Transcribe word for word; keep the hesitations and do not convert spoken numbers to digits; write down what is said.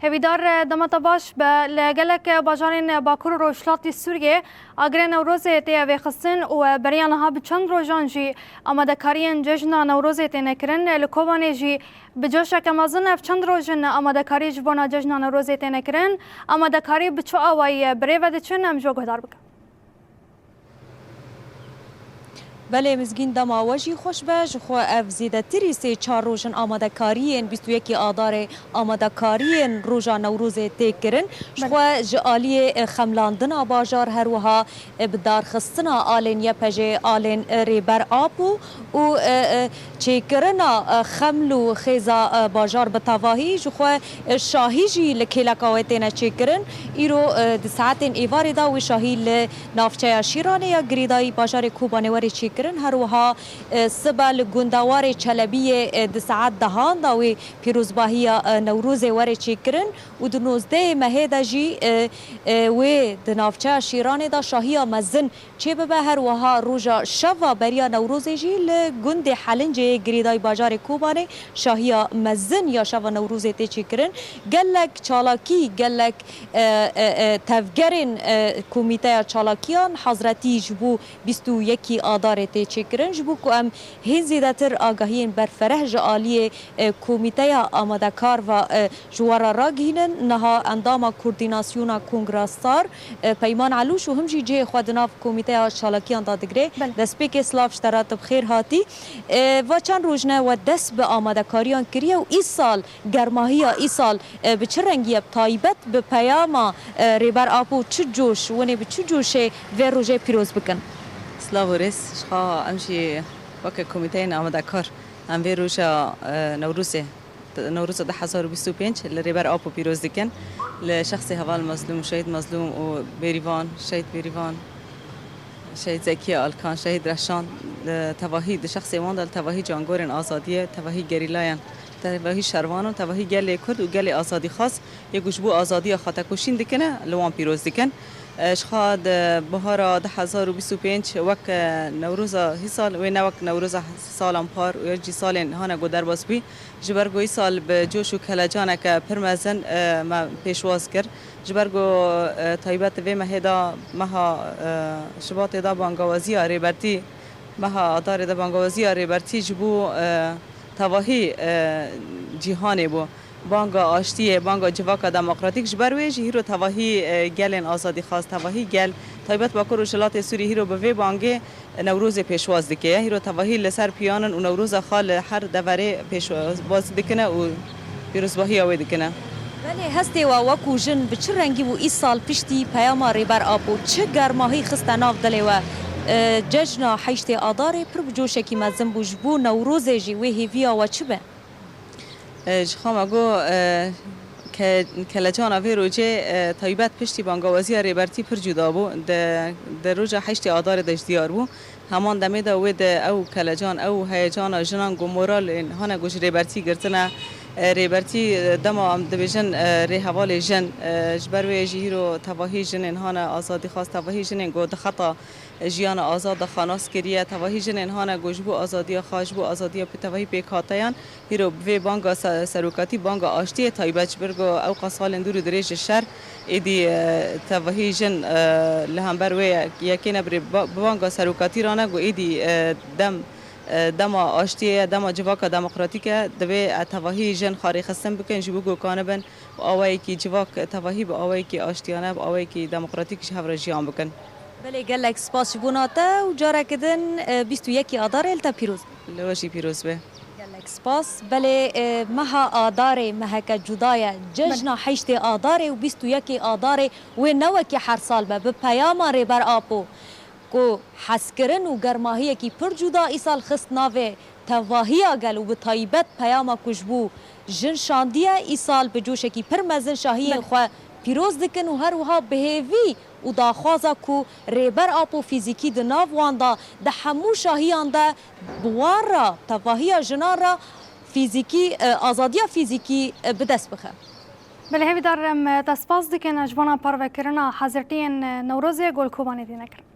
Hêvîdar, dema te baş be. Li gelek bajarên Bakur û Rojhilatî Sûriyê agirê Newrozê tê vêxistin û beriya niha bi çend rojan jî amadekariyên cejna Newrozê têne kirin. Li Kobanê jî bi coşeke mezin ev çend roj in amadekarî ji bona cejna Newrozê têne kirin. Amadekarî bi çi awayî ye? Bi rê ve diçin, em ji we guhdar bikin. Belê Mizgîn, dema we jî xweş be. Ji xwe ev zêdetirî sê çar roj in amadekariyên bîst û yekê Adarê, amadekariyên roja Newrozê tê kirin. Ji Belê. xwe ji aliyê, e, xemlandina bajar, her wiha, e, bi darxistina alên Y P J, alên, e, Rêber Apo û, e, e, çêkirina, e, xeml û xêza, e, bajar bi tevahî ji xwe, e, şahî jî li kêleka wê têne çêkirin. Îro, e, di saetên êvarê de wê şahî li navçeya Şîranê ya girêdayî bajarê Kobanê were çêkirin. Her wiha, e, sibe li gundewarê Çelebiyê, e, di saet dehan de wê pîrozbahiya, e, Newrozê were çêkirin û di nozdehê mehê de jî, e, e, wê di navçeya Şîranê de şahiya mezin çêbibe. Her wiha roja şeva beriya Newrozê jî li gundê Helincê yê girêdayî bajarê Kobanê şahiya mezin ya şeva Newrozê tê çêkirin. Gelek çalakî, gelek, e, e, e, tevgerên, e, Komîteya Çalakiyan hazretî ji bo bîst û yekî Adarê tê çêkirin. Ji bo ku em hên zêdetir agahiyên berfereh ji aliyê, e, Komîteya Amadekar ve, e, ji we re ragihînin, niha endama Koordînasyona Kongra Star, e, Peyman Elûş û him jî cihê xwe di nav Komîteya Çalakiyan de digre. Belê. Destpêkê silav ji te re, tu bi xêr hatî. E, va çend roj ne we dest bi amadekariyan kiriye û îsal, germahiya îsal, e, bi çi rengî ye? Bi taybet bi peyama, e, Rêber Apo çi coş, winê bi çi coşê vê rojê pîroz bikin? Silav û rêz, ji xwe em jî weke Komîteyên Amadekar em vê roja, e, Newrozê Newroza du hezar û bîst û pênc li Rêber Apo pîroz dikin. Li şexsê heval Mezlûm, Şehîd Mezlûm û Bêrîvan, Şehîd Bêrîvan, Şehîd Zekiye Alkan, Şehîd Reşan, li tevahî, di şexsê wan de li tevahî cangorên azadiyê, tevahî gerîlayan, tevahî şervan û tevahî gelê Kurd û gelê azadîxwaz yê ku ji bo azadiya xwe tekoşîn dikine, li wan pîroz dikin. E, ji xwe di bihara du hezar û bîst û pênc wek, e, Newroza hîsal wê ne wek Newroza salan par û ya jî salên hane ku derbas bû. Ji ber ku îsal bi coş û kelecaneke pir mezin, e, me pêşwaz kir. Ji ber ku, e, taybet vê mehê de meha, e, Şibatê de bangawaziya Rêbertî, meha Adarê de bangawaziya Rêbertî ji bo, e, tevahî, e, cîhanê bû. Banga aştiyê, banga civaka demokratîk, ji ber wê jî hîro tevahî, e, gelên azadîxwaz, tevahî gel, taybet Bakur û Rojhilatê Sûrî hîro bi vê bangê Newrozê pêşwaz dike. Hîro tevahî li ser piyan in û Newroza xwe li her deverê pêşwaz dikine û pîrozbahiya wê dikine. Belê, hestê we wekû jin bi çi rengî bû îsal piştî peyama Rêber Apo? Çi germahî xiste nav dilê we? E, cejna heştê Adarê pir bi coşekî mezin bû. Ji bo Newrozê jî wê hêviya we çi be? E, ji xwe me got, e, ke-, kelecana vê rojê, e, taybet piştî bangawaziya Rêbertî pir cuda bû. Di, di roja heştê Adarê de jî diyar bû. Heman demê de wê di ew kelecan, ew heyecana jinan ku moralên hane ku ji Rêbertî girtine, e, Rêbertî, e, dema em dibêjin, e, rêhevalê jin, e, ji ber wê jî hîro tevahî jinên hane azadîxwaz, tevahî jinên ku di xeta jiyana azad de xwe nas kiriye, tevahî jinên hane ku ji bo azadiya xwe, ji bo azadiya pê-, tevahî pêkhateyan, hîro bi vê banga se-, serokatî, banga aştiyê taybet, ji ber ku ewqas salên dûr û dirêj ji şer, êdî, e, tevahî jin, e, li hember wê yek-, yekê ne bi rê-, ba-, bi banga serokatî re ne ku êdî, e, dem, e, dema aştiyê ye, dema civaka demokratîk e, divê, e, tevahî jin xwe rêxistin bikin, ji bo ku kanibin bi awayekî civak, tevahî bi awayekî aştiyane, bi awayekî demokratîk ji hev re jiyan bikin. Belê, gelek spas ji bona te û careke din, e, bîst û yekî Adarê li te pîroz be. Li we jî pîroz be. Gelek spas. Belê, e, meha Adarê meheke cuda ye. Cejna Belê. heştê Adarê û bîst û yekê Adarê wê ne wekî her sal be. Bi peyama Rêber Apo ku hezkirin û germahiyekî pir cuda îsal xist navê tevahiya gel û bi taybet peyama ku ji bo jin şandiye, îsal bi coşekî pir mezin şahiyên Belê. xwe pîroz dikin û her wiha bi hêvî û daxwaza ku Rêber Apo fîzîkî di nav wan de, di hemû şahiyan de bi wan re tevahiya jinan re fîzîkî, e, azadiya fîzîkî, e, bi dest bixe. Belê, hêvîdar, em, e, te spas dikin ji bona parvekirina hazirtiyên, e, Newrozê ku li Kobanê têne kirin.